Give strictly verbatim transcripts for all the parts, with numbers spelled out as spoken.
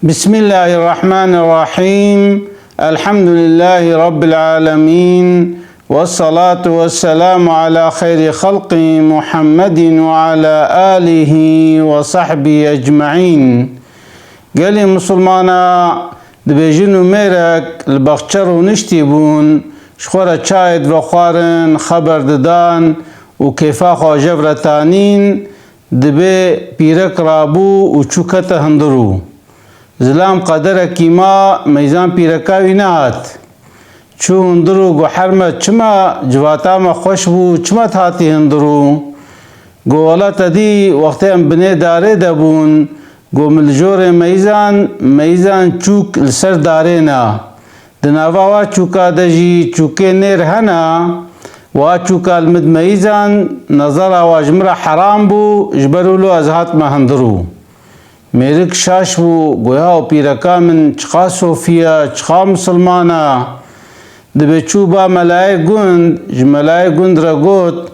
Bismillahirrahmanirrahim. Elhamdülillahi Rabbil alemin. Vessalatu vesselamu ala hayri halqi Muhammedin ve ala alihi ve sahbihi ecmaîn. Gelê Musulmana, dibê jin û mêrek li baxçe rûniştî bûn, ji xwe re çayê divexwarin, xeber didan û kêfa xwe jev re tanîn, dibê pîrek rabû û çû kete hundirû. Zilam qederekî ma, meyzan pîreka wî nehat. Çû hundirû, got, "Hermet, çima civata me xweş bû, çima tu hatî hundirû?" Got, "Wela te dî, wextê em binê darê de bûn, got, min li jorê meyzan, meyzan çûk li ser darê ne. Di nava wa çûka de jî çûkê nêr hene, wa çûka li min meyzan, nezera wa ji min re heram bû, ji ber wilo ez hatime hundirû." Mêrik şaş bû, got, "Yaw pîreka min, çiqa sofî ye, çiqa misilman e." Dibê çû ba melayê gund, ji melayê gund re got,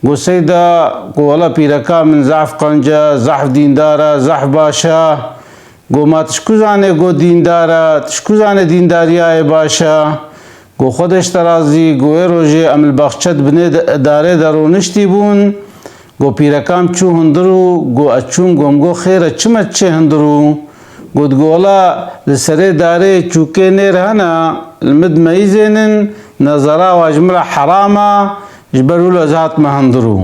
got, "Seyda, got, wela pîreka min zehf qenc e, zehf dîndar e, zehf baş e." Got, "Ma tu ji ku zanê, got, dîndar e, tu ji ku zanê dîndariyayê baş e?" Got, "Xwe de ji te razî, got, wê rojê em li baxçe di binê de, darê de rûniştî bûn." Got, "Pîrekam çû hundirû, got, ez çûm, got, min got, xêr e, çima çê hundirû?" Got, "Wela li serê darê çûkê nêr hene, li min meyzênin, nezera wa ji min re heram e, ji ber wilo ez hatime hundirû."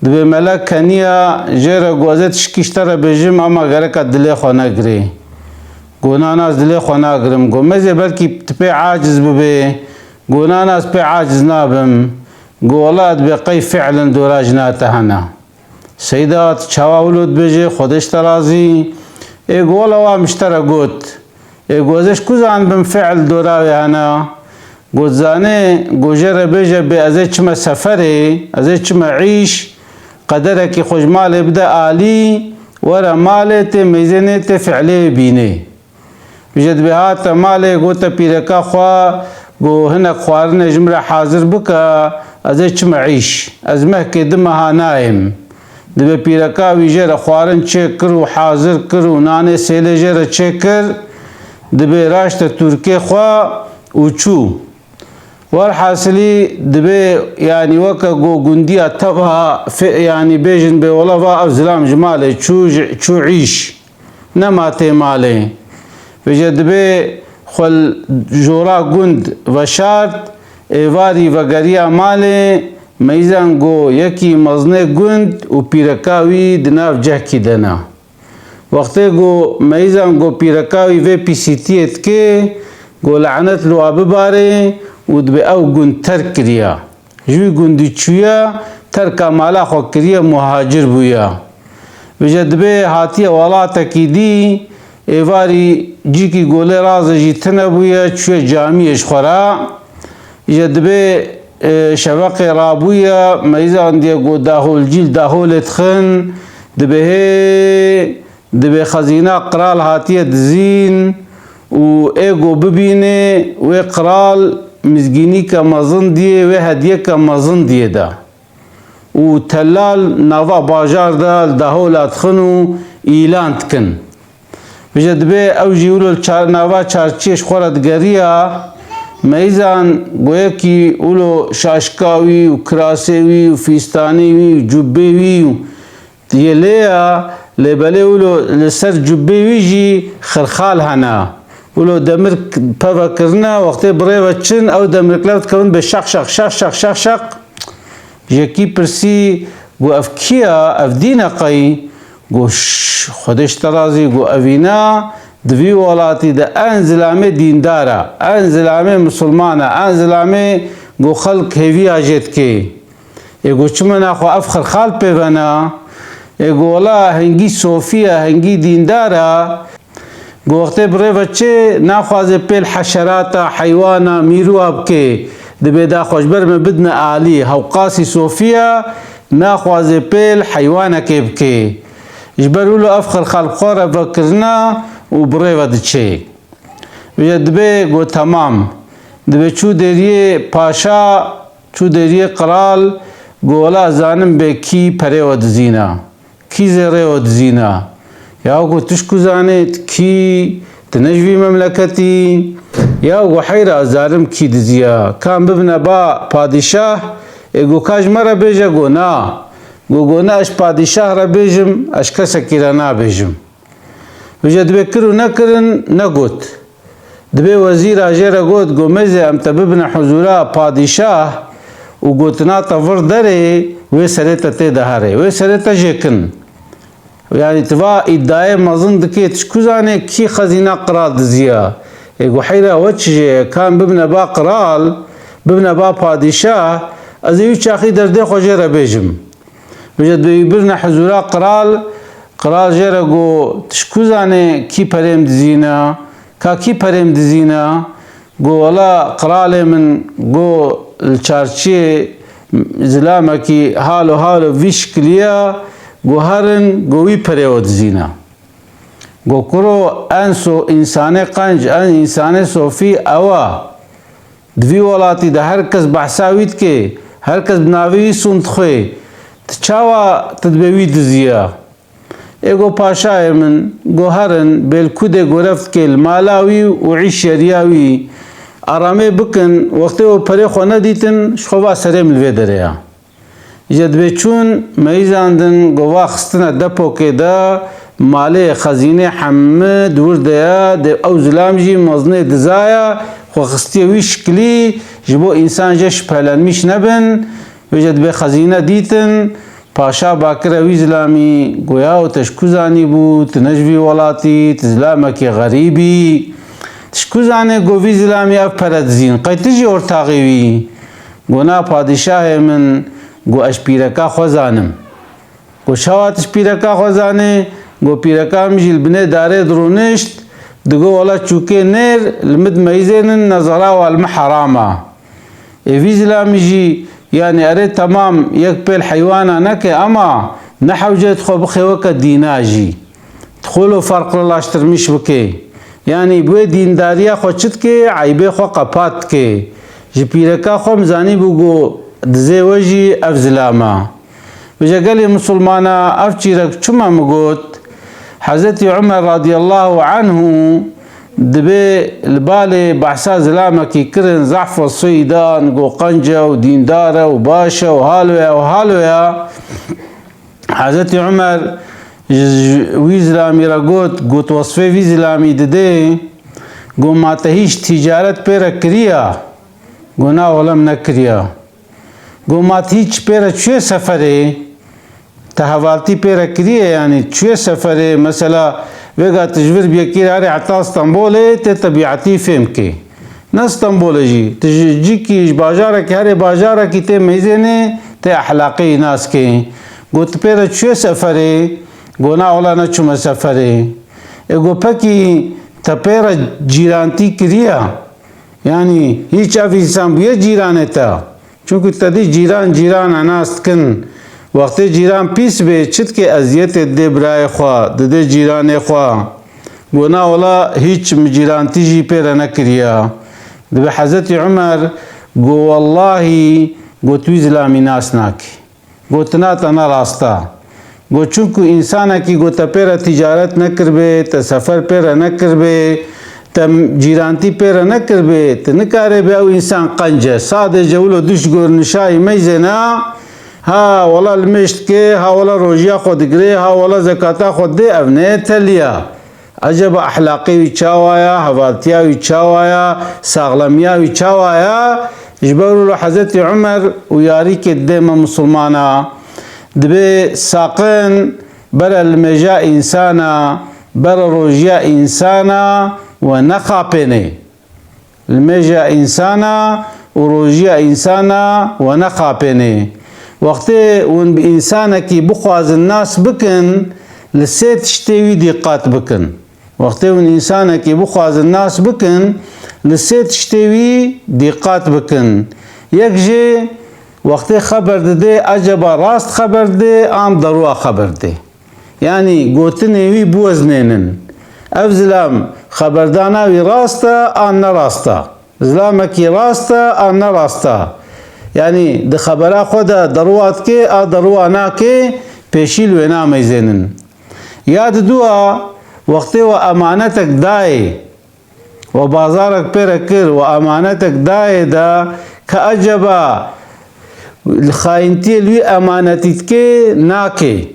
Dibê melek keniya jê re got, "Ez ê tişkî ji te re bêjim, ama gereka dilê xwe negirê." Got, "Na, na, ez dilê xwe nagirim." Got, "Meyzê, belkî tu pê aciz bibê." Got, "Na, na, ez pê aciz nabim." Got, "Wela dibê qey fi'l in dora jina te hene." "Seyda, tu çawa wilo dibêjê, Xwedê ji te razî?" Ê got, "Wela wa min ji te re got." Ê got, "Ez ê ji ku zanibim fi'l dora wê hene?" Got, "Zanê, got, jê re bêje bê ez ê çime seferê, ez ê çime îş, qederekî xwe ji malê bide alî, were malê tê meyzênê tê fi'lê wê bînê." Bêje dibê hate malê, gote pîreka xwe, got, "Hinek xwarinê ji min re hazir bike, ez ê çime îş. Ez mehkê du meha nayêm." Dibê pîreka wî jê re xwarin çêkir û hazir kir û nanê sêlê jê re çêkir, dibê raşte tûrkê xwe û çû. Werhasilî dibê, yanî weke got gundiya teva, fê-, yanî bêjin bê wela va ev zilam ji malê çû, ji, çû îş. Nema tê malê. Vêje dibê xwe li jora gund veşart, êvarî vegeriya malê, meyzan got yekî mezinê gund û pîreka wî di nav cehkî de ne. Wextê got meyzan got pîreka wî vê pîsîtiyê dikê, got lanet li wa bibare û dibê ew gund terk kiriya. Ji wî gundî çûye, terka mala xwe kiriye, muhacir bûye. Vêje dibê hatiye welatekî dî, êvarî cîkî golê razê jî tune bûye, çûye camiyê ji xwe re. Îje dibê, e, şeveqê rabûye, meyzan diye got dahol cîl daholê dixin, dibê hê, dibê xezîna qral hatiye dizîn û ê got bibînê wê qral mizgînîke mezin diyê, wê hediyeke mezin diyê de. Û telal nava bajar de li dahola dixin û îlan dikin. Vêje dibê ew jî wilo li çar-, nava çarçiyê ji xwe re digeriya, meyzan goyekî wilo şaşka wî û kirasê wî û fîstanê wî û cubbê wî û yê lê ya, lê belê wilo li ser cubbê wî jî xirxal hene. Wilo demir peve kirine, wextê bi rê ve çin, ew demirikler dikevin bê şeq şeq, şeq şeq, şeq şeq. Yekî pirsî, got, "Ev kî ye? Ev dîn e qey?" Got, "Şş, Xwedê ji te razî," got, "Evîna di vî welatî de en zilamê dîndar e, en zilamê misilman e, en zilamê," got, "xelk hêviya jê dikê." Ê got, "Çima naxwe ev xirxal pê ve ne?" Ê got, "Wela hingî sofî ye, hingî dîndar e." Got, "Wextê bi rê ve çê naxwaze pêl heşerata, heywana, mîrûa bike. Dibê da xwe ji ber me bidine alî. Hewqasî sofî ye, naxwaze pêl heywanekê bike." Ji ber wilo ev xirxal bi xwe re vekirina û bi rê ve diçê. Vêje dibê got, "Temam." Dibê çû dêriyê paşa, çû dêriyê qral, got, "Wela ez zanim bê kî perê we dizîna, kî zêrê we dizîna, Ya ku tişku zanê, kî, tu ne ji vî memleketî? Ya ku heyra ez zalim kî diziya? Kan bibine ba padîşah, ê ku ka ji me re bêje ku na. Ku, ku ne ez padîşah re bêjim, ez kesekî re nabêjim. Vêce dibê kir û nekirin, negot. Dibê wezîra jê re got, ku mêze em te bibine huzûra padîşah û gotina te vir derê, wê serê te tê de herê, wê serê te jê kin. Yanî tu va îdayê mezin dikê, tu ji ku zanê kî xezîna qral diziya? Ê ku heyra we çi jê ye, kan bibine ba qral, bibine ba padîşah, ez ê wî çaxî derdê xwe jê re bêjim. Vêce dibê wî birine huzûra qral, qral jê re got, tu ji ku zanê kî perê min dizîne, ka kî perê min dizîne? Got, wela qralê min, got, li çarçiyê zilamekî halo halo vî şikiliya, got, herin, got, wî perê we dizîne. Got, kuro, en so însanê qenc, en însanê sofî ew e. Di vî welatî de her kes behsa wî dike, her kes bi navê wî sûn dixwe. Tu çawa tu dibê wî diziya? Ê got, paşayê min, got, herin, bê li ku dê gorev dike, li mala wî û îşyeriya wî aramê bikin, wextê û perê xwe nedîtin, ji xwe va serê min li vê derê ya. Îca dibê çûn, meyîzandin, got, va xistine depokê de, malê xezînê hemî di wir de ye, dê ew zilam jî mezinê diza ye, xwe xistiye wî şikilî, ji bo însan jê şüphelenmiş nebin, vêce dibê xezîne dîtin, paşa ba kire wî zilamî, got, yaw, te ji ku zanîbû, tu ne ji vî welatî, tu zilamekî xerîb î. Tu ji ku zanê, got, vî zilamî ev pere dizîn, qey tu jî ortaxê wî? Got, na padîşahê min, got, ez ji pîreka xwe zanim. Got, çawa tu ji pîreka xwe zanê? Got, pîreka min jî li binê darê dirûnişt, digot, wela çûkê nêr li min dimeyzênin, nezara wa li min heram a. Ê vî zilamî jî, yanî erê temam yek pêl heywana neke, ema ne hewce dixwe bixê weke dîna jî. Dixwe lo ferqlilaştirmiş bike. Yanî bi wê dîndariya xwe çi dike, eybê xwe qepat dike. Ji pîreka xwe min zanîbû got, dizê we jî ev zilam e. Vêce gelê misilmana ev çîrek çima min got? Hezretî Umer radiyallahu anhu dibê li balê behsa zilamekî kirin, zehf wesfê wî dan, got qenc e û dîndar e û baş e û halo ye û halo ye. Hezretî Umer ji, ji wî zilamî re got, got, wesfê vî zilamî didê, got, ma te hîç tîcaret pê re kiriya? Got, na, wela min nekiriya. Got, ma tu hîç pê re çûye seferê? Te hevaltî pê re kiriye, yanî çûye seferê, mesela, vêga tu ji vir biyekî re herê heta Stenbolê, tê tebîetî fêm kê. Ne Stenbolê jî, tu ji cîkî, ji bajarekî, herê bajarekî tê meyzênê, tê ehlaqê nas kê. Got, tu pê re çûye seferê? Got, na, wela neçûme seferê. Ê got, pekî te pê re cîrantî kiriye? Yanî hîç ev însan bûye cîranê te? Çunku te dî cîran cîran e, nas dikin. Wextê cîran pîs bê, çi dike, eziyetê didê birayê xwe, didê cîranê xwe. Got, na wela hîç min cîrantî jî pê re nekiriye. Dibê Hezretî Umer got, wellahî, got, tu wî zilamî nas nakî. Gotina te ne rast e. Got, çunku însanekî, got, te pê re tîcaret nekiribê, te sefer pê re nekiribê, te cîrantî pê re nekiribê, tu nikarê bê ew însan qenc e. Sadece wilo dişt gor nişayî meyzêna, ha wela limêj dike, ha wela rojiya xwe digirê, ha wela zekata xwe didê, ev ne ye teliya. Eceba ehlaqê wî çawa ya, hevaltiya wî çawa ya, saxlemiya wî çawa ya? Ji ber wilo Hezretî Umer û yarîkê didê me misilmana. Dibê saqin bere limêja însana, bere rojiya însana we nexapênê. Limêja însana û rojiya însana we nexapênê. Wextê hûn bi însanekî bixwazin nas bikin, li sê tiştê wî dîqat bikin. Wextê hûn însanekî bixwazin nas bikin, li sê tiştê wî dîqat bikin. Yek jê, wextê xeber didê, eceba rast xeber didê, an derwa xeber didê. Yanî gotinê wî biweznênin. Ev zilam xeberdana wî rast e, an ne rast e? Zilamekî rast e, an ne rast e? Yanî di xebera xwe de derwa dike, a derwa nake, pêşî li wê nameyzênin. Ya diduwa, wextê we emanetek dayê, we bazarek pê re kir, we emanetek dayê de, ke eceba li xayintiyê li wî emanetî dikê, nakê.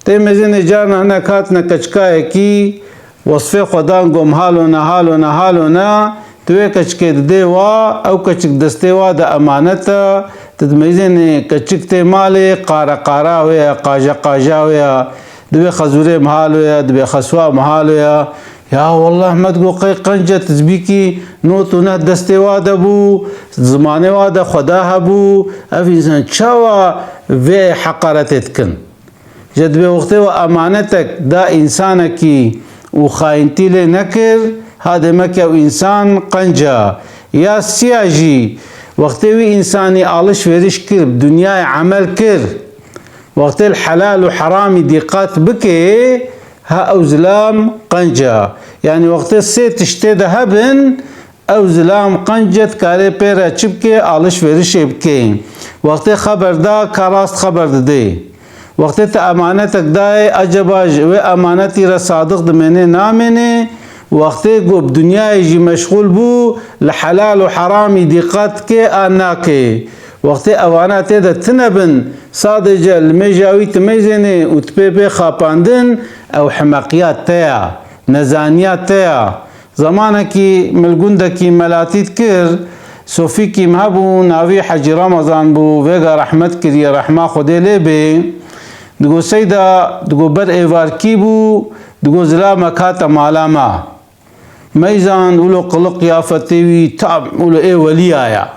Tê mezênê carna hinek hatine keçikayekî, wesfê xwe dan, got, halo ne, halo ne, halo ne, tu wê keçikê didê wa, ew keçik destê wa de emanet e, tu dimeyzênê keçik tê malê, qare qara wê ye, qaje qaja wê ye, divê xezûrê mihal wê ye, divê xeswa mihal wê ye. Ya wallah, me digot qey qenc e, tizbîkî not û neh destê wa de bû, zimanê wa de xweda hebû, ev însan çawa vê heqaretê dikin? Ji dibê wextê we emanetek da însanekî û xayintî lê nekir, ha demek ew însan qenc e. Ya siya jî, wextê wî însanî alişveriş kir, bi dinyayê emel kir, wextê li helal û heramî dîqat bike, ha ew zilam qenc e. Yanî wextê sê tiştê de hebin, ew zilam qenc e, dikarê pê re çi bike, alişverişê bike. Wextê xeber da, ka rast xeber didê. Wextê te emanetek dayê, eceba ji wê emanetî re sadiq dimêne namêne? Wextê ku bi dinyayê jî meşxûl bû, li helal û heramî dîqat dike an nake? Wextê evana tê de tune bin, sadece limêja wî timeyzêne û tu pê bê xapandin, ew himeqiya te ya, nezaniya te ya. Zemanekî min li gundekî melatî dikir, sofîkî min hebû, navî Hecî Remezan bû, vêga rehmet kiriye, rehma Xwedê lê bê. Digo, Seyda, digo, ber êvarkî bû, digo, zilamek hate mala me. Meyzan wilo qilik qiyafetê wî tam wilo ê welîya ya.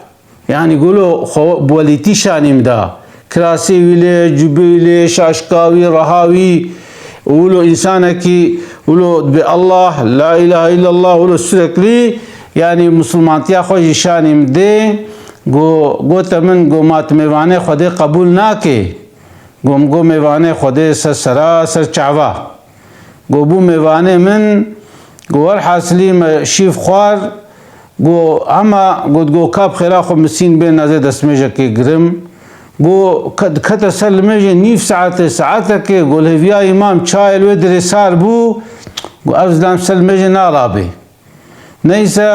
Yanî gulo xwe bi welîtî şanî min da. Kirasê wî lê, cubê wî lê, şaşka wî, reha wî, wilo însanekî, wilo dibê Allah, la îlahe îllallah, wilo süreklî, yanî misilmantiya xwe jî şanî min dê. Go, gote min, go, ma tu mêvanê Xwedê qebûl nakê? Go, min go, mêvanê Xwedê ser sera, ser çava. Go, bû mêvanê min, go, werhasilî me şîv xwar, go, hema, go, go, ka bi xêra xwe misîn bê, nezê destmêjekê girim. Go, ke-, kete ser limêjê nîv saetê, saetekê, go, li hêviya îmam çayê li wê dirê sar bû, go, ev zilam ser limêjê nalabe. Neyse,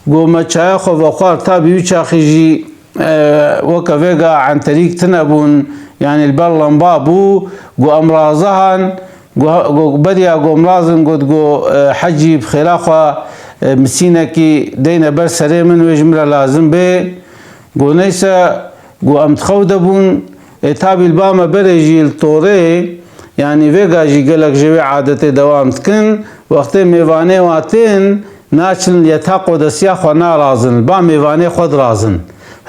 go me çaya xwe vexwar, tabî wî çaxî jî, e, weke vêga enterîk tune bûn, yanî li ber lamba bû, go em razihan, go, go beriya go em razin, got, go, e, Hecî bi xêra xwe, e, misînekî deyne ber serê min, wê ji min re lazim bê. Go neyse, go em di xew de bûn, ê tabî li ba me berê jî li torê, yanî vêga jî gelek ji wê adetê dewam dikin, wextê mêvanê wa tên, naçin li yeta qodesiya xwe narazin, li ba mêvanê xwe dirazin.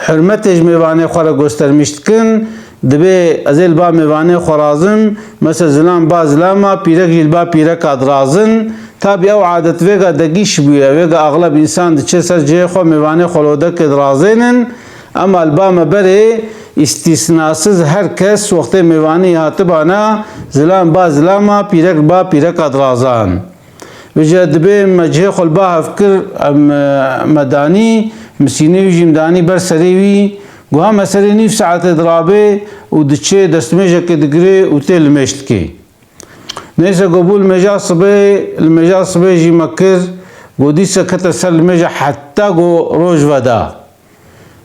Hurmetê ji mêvanê xwe re göstermiş dikin, dibê ez ê li ba mêvanê xwe razim, mesela zilam ba zilama, pîrek jî li ba pîreka dirazin. Tabî ew adet vêga degîş bûye, vêga axleb însan diçe ser cihê xwe, mêvanê xwe li odekê dirazênin. Ema li ba me berê îstîsnasiz her kes wextê mêvanî hatibana, zilam ba zilama, pîrek ba pîreka dirazan. Vêce dibê me cihê xwe li ba hev kir, em, e, me danî, misînê wî jî me danî ber serê wî, guha me serê nîv saetê dirabê û diçê destmêjekê digirê û tê limêj dikê. Neyse, go bû limêja sibê, limêja sibê jî me kir, go dîse kete ser limêja heta go roj veda.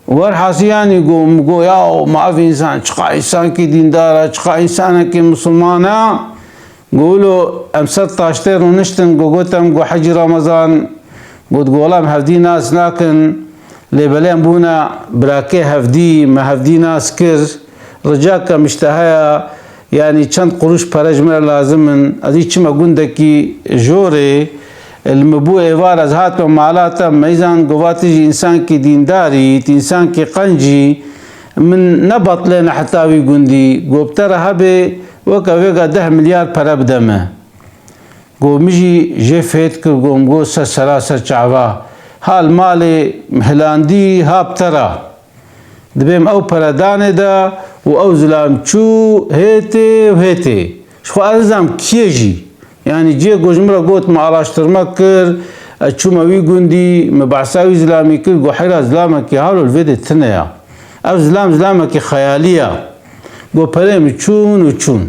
Werhasî yanî go, go ya ma ev însan çiqa însankî dîndar e, çiqa însanekî misilman e. Go wilo em ser taştê rûniştin, go gotem, go Hecî Remezan, got, go wela em hevdî nas nakin, lê belê em bûne birakê hevdî, me hevdî nas kir. Rica ke mişte heye, yanî çend quruş pere ji me re lazim in, ez î çime gundekî jorê, li min bû êvar, ez hatime mala te, meyzan gova tu jî însankî dîndarî, tu însankî qencî, min ne betlêne heta wî gundî, go bi te re hebe, weke vêga deh milyar pere bide me. Go min jî jê fêt kir, go min go ser sera ser çava, ha li malê hilandî, ha bi te re. Dibêm ew pere danê de û ew zilam çû hêtê û hêtê. Ji xwe ez nizam kiyê jî. Yanî cihê ku ji min re got, me araştirme kir, ez çûme wî gundî, me behsa wî zilamî kir, got, heyra zilamekî halo li vê dê tune ya. Ev zilam zilamekî xeyalî ya. Got, perê min çûn û çûn.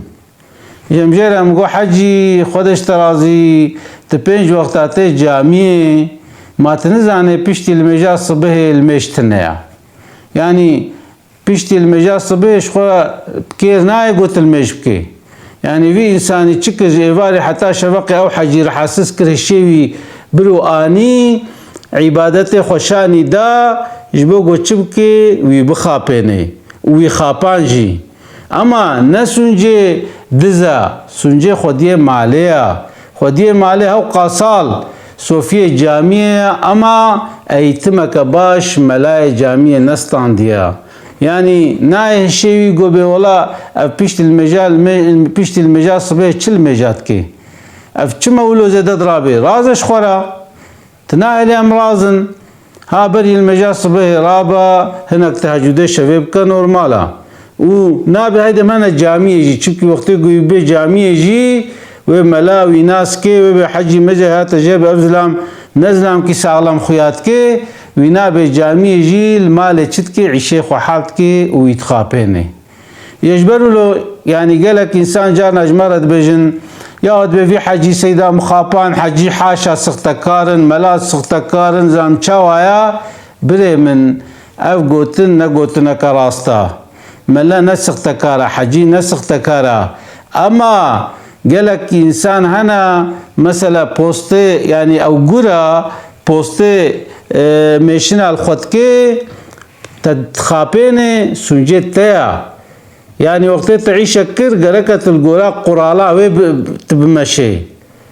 Jemjêr em got, "Hecî, Xwedê ji te razî, tu pênc wexta tê camiyê, ma tu nizanê piştî limêja sibihê limêj tune ya." Yanî, piştî limêja sibihê ji xwe kêr nayê got limêj bike. Yanî, vî însanî çi kir ji êvarê heta şeveqê ew hecî rihesiz kir hişê wî bir û anî, îbadetê xwe şanî da, ji bo got çi bike, wî bixapênê û wî xapan jî. Ema ne sûncê diz e, sûncê xwediyê malê ye. Xwediyê malê hewqa sal sofiyê camiyê ye, ema eğitimeke baş melayê camiyê nestandiye. Yanî nayê hişê wî go bê wela ev piştî limêja, limê-, piştî limêja sibê çi limêja dike? Ev çima wilo zêde dirabê? Raze ji xwe re. Tu nahêlî em razin. Ha berî limêja sibehê rabe, hinek tehecûdê şevê bike normal e. Û nabe heyde mene camiyê jî, çimkî wextê ku wî bê camiyê jî, wê mela wî nas kê, wê bê hecî mece hate jê bi ev zilam, ne zilamkî saxlem xuya dikê, wî nabê camiyê jî li malê çi dikê, îşê xwe hal dikê û wî dixapênê. Yê ji ber wilo, yanî gelek însan carna ji me re dibêjin, ya dibê vî hecî seyda mixapan, hecî haşa sixtekar in, mela sixtekar in, zam çawa ya? Birê min, ev gotin ne gotineke rast e. Mele ne sixtekar e, hecî ne sixtekar e. Ema gelek însan hene, mesela postê, yanî ew gura postê, e, mêşina li xwe dikê, te dixapênê, sûncê te ya. Yanî wextê tu îşek kir, gereke tu li gora qurala wê bi-, tu bimeşê.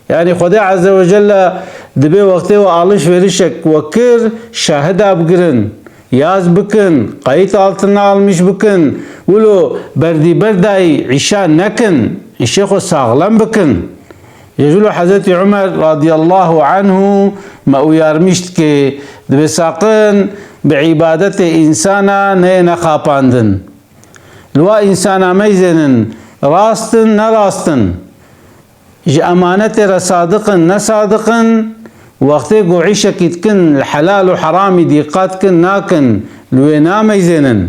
Yanî Xwedê Azze ve Celle dibê wextê we alişverişek we kir, şahida bigirin, yaz bikin, kayıt altına almış bikin, wilo berdîberdayî îşa nekin, îşê xwe saxlem bikin. Ji wilo Hezretî Umer radiyallahu anhu me uyarmiş dike, dibê saqin bi îbadetê însana neyê nexapandin. Li wa însana meyzênin, rast in, ne rast in. Ji emanetê re sadiq in, ne sadiq in. Wextê ku îşekî dikin, li helal û heramî dîqat kin, nakin, li wê nameyzênin.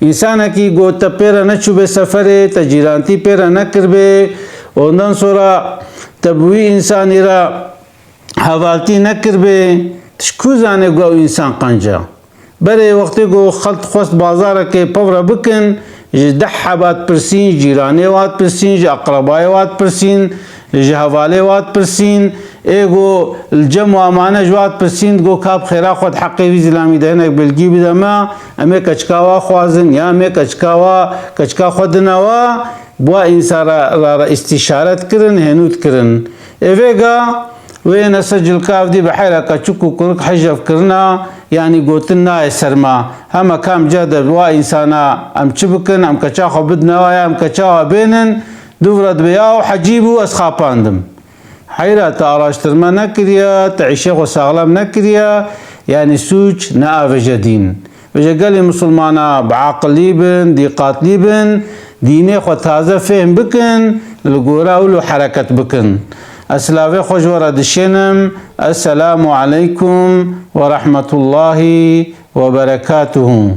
Însanekî ku te pê re neçûbê seferê, te cîrantî pê re nekiribê, ondan sonra te bi wî însanî re hevaltî nekiribê, tu ji ku zanê ku ew însan qenc e? Berê wextê ku xelk xwest bazarekê pevre bikin, ji deh heba dipirsîn, cîranê wa dipirsîn, ji eqrebayê wa dipirsîn, ji hevalê wa dipirsîn, ê ku li cem wa mane ji wa dipirsîn, digo ka bi xêra xwe di heqê vî zilamî de hinek bilgî bide me, em ê keçika wa xwazin, ya em ê keçika wa, keçika xwe dine wa, bi wa însan re, re, re îstîşare dikirin, hênû dikirin. Ê vêga, wê yê nesecilka evdî bi heyra keçik û kurik hicv kirina, yanî gotin nayê ser me. Hema kam cih de bi wa însana em çi bikin, em keça xwe bidine wa ya em keça wa bênin, dûv re dibê ya ew hecî bû, ez xapandim. Heyra te araştirme nekiriye, te îşê xwe saxlem nekiriye, yanî sûc neavêje dîn. Vêje gelê misilmana bi aqilî bin, dîqatlî bin, dînê xwe taze fêhm bikin, li gora wilo hereket bikin. Ez silavê xwe ji we re dişênim. Esselamu aleykum ve rahmetullahi ve berekatuhu.